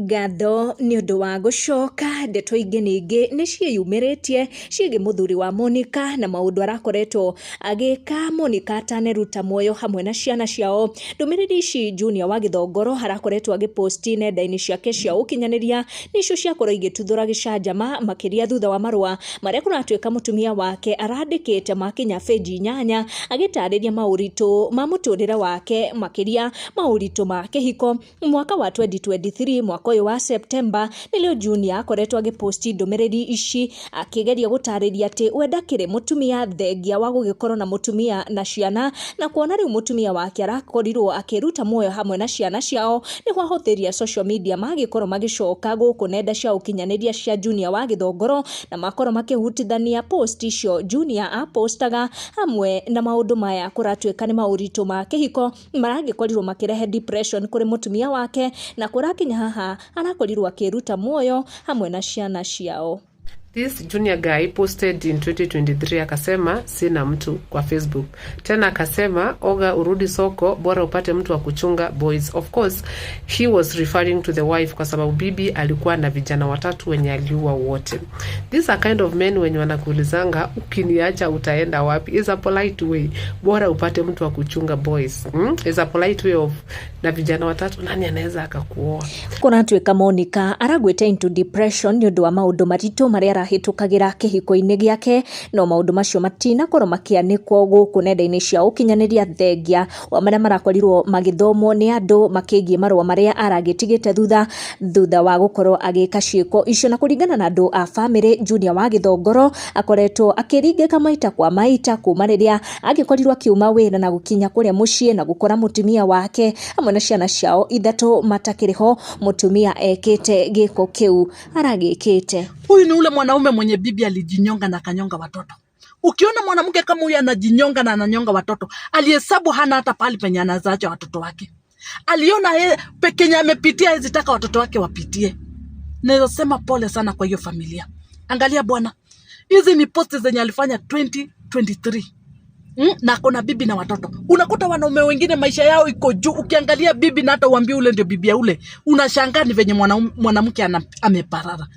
Ngatho nĩ ũndũ wa gũcoka. Ndeto ingĩ ningĩ nĩ ciĩyumĩrĩtie ciĩgiĩ mũthuri wa Monica na maũndũ arakoretwo agĩka Monica ataneruta muoyo hamwe na ciana ciao. Ndũmĩrĩri ici Junior wa Gĩthongoro arakoretwo agĩposti nenda-inĩ ciake cia ũkinyanĩria nĩcio ciakorwo igĩtuthũra gĩcanjama makĩria thutha wa marũa marĩa kũratuĩka mũtumia wake arandĩkĩte makinya benji 8 agĩtarĩria maũritũ ma mũtũrĩre wake makĩria maũritũ ma kĩhiko. Mwaka wa 2023, mwaka ũyũ wa September, nĩrĩo Junior akoretwo agĩposti ndũmĩrĩri ici akĩgeria gũtarĩria atĩ we ndakĩrĩ mũtumia thengia wa gũgĩkorwo na mũtumia na ciana, na kuona rĩu mũtumia wake arakorirwo akĩruta muoyo hamwe na ciana ciao nĩguo ahũthĩri a social media magĩkorwo magĩcoka gũkũ nenda cia ũkinyanĩria cia Junior wa Gĩthongoro na makorwo makĩhutithania post icio Junior apostaga hamwe na maũndũ maya kũratuĩka nĩ maũritũ ma kĩhiko maragĩkorirwo makĩrehe depression kũrĩ mũtumia wake, na kũrakinya haha arakorirwo akĩruta muoyo hamwe na ciana ciao. This Junior guy posted in 2023 akasema sina mtu kwa Facebook. Tena akasema oga urudi soko bora upate mtu wa kuchunga boys. Of course he was referring to the wife kwa sababu bibi alikuwa na vijana watatu wenye aliua wote. These are kind of men wenye wanakuulizanga ukiniacha utaenda wapi? Is a polite way. Bora upate mtu wa kuchunga boys. Is a polite way of na vijana watatu nani anaweza akakuoa? Kũratuĩka Monica aragwĩte into depression nĩ ũndũ wa maũndũ maritũ marĩa arahĩtũkagĩra kĩhiko-inĩ gĩake, no maũndũ macio matinakorwo makĩanĩkwo gũkũ nenda-inĩ cia ũkinyanĩria thengia wa marĩa marakorirwo magĩthomwo nĩ andũ makĩgiĩ marũa marĩa aragĩtigĩte thutha wa gũkorwo agĩka ciĩko icio. Na kũringana na andũ a famĩlĩ, Junior wa Gĩthongoro akoretwo akĩringĩka maita kwa maita kuma rĩrĩa agĩkorirwo akiuma wĩra na gũkinya kũrĩa mũciĩ na gũkora mũtumia wake hamwe na ciana ciao ithatũ matakĩrĩ ho. Mũtumia ekĩte gĩko kĩu aragĩkĩte. Huyu ni ule mwanaume mwenye bibi alijinyonga na akanyonga watoto. Ukiona mwanamke kama huyu anajinyonga na ananyonga watoto, alihesabu hana hata pahali penye anazaacha watoto wake. Aliona penye amepitia hawezi taka watoto wake wapitie. Naweza sema pole sana kwa hiyo familia. Angalia bwana, hizi ni posti zenye alifanya 2023. Na akona bibi na watoto. Unakuta wanaume wengine maisha yao iko juu. Ukiangalia bibi na hata uambie ule ndio bibi ya ule, unashangaa ni venye mwanamke ameparara.